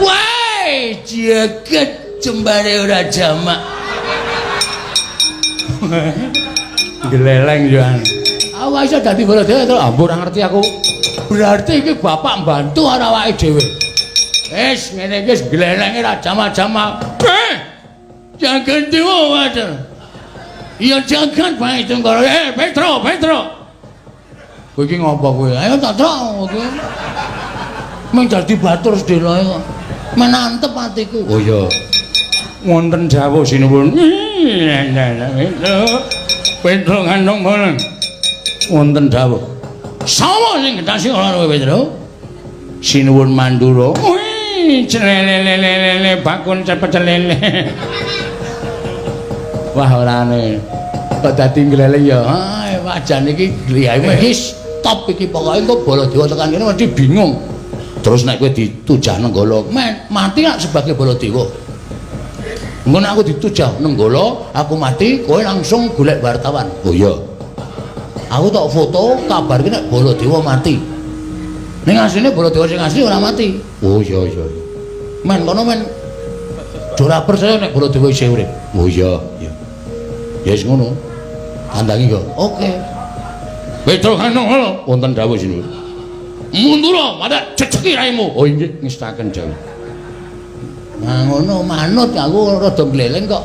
Wah, jagat jembare ora jamak. Gleleng yo. Aku iso dadi Baladewa to, ampun ora ngerti aku. Berarti iki bapak mbantu ora awake dhewe. Wis ngene iki wis glelenge ra jamak-jamak. Eh! Jagat dewa wajar. Iya jagat bae Tunggara. Eh, Petro, Petro. Kowe iki ngopo kowe? Ayo tak trok kowe. Mung dadi batur sedheloe kok. Menantep atiku. Oh iya. Wonten dawuh sinuwun. Petro. Petro ngandung bolen. Wonten dawuh. Sapa sing gendasi ora kowe, Petro? Sinuwun Mandura. Wih, celelelelele bakun cepet celele. Wah orane. Kok dadi ngleleng ya. Ah, wajan iki gliyae iki stop iki pokoke engko Baladewa tekan kene mesti bingung. Terus nek kowe ditujah Nenggala, men mati lak sebagai Baladewa. Engko nek aku ditujah Nenggala, aku mati, kowe langsung golek wartawan. Oh iya. Aku tok foto kabarke nek Baladewa mati. Ning asline Baladewa sing asli ora mati. Oh iya iya. Men kono men ora percaya nek Baladewa isih urip. Oh iya, iya. Ya wis ngono. Tandangi kok. Oke. Petro Kanoholo wonten dawuh sinuwun. Mundura, madak jejeki raimu. Oh inggih ngestaken dawuh. Nah ngono manut aku rada gleleng kok.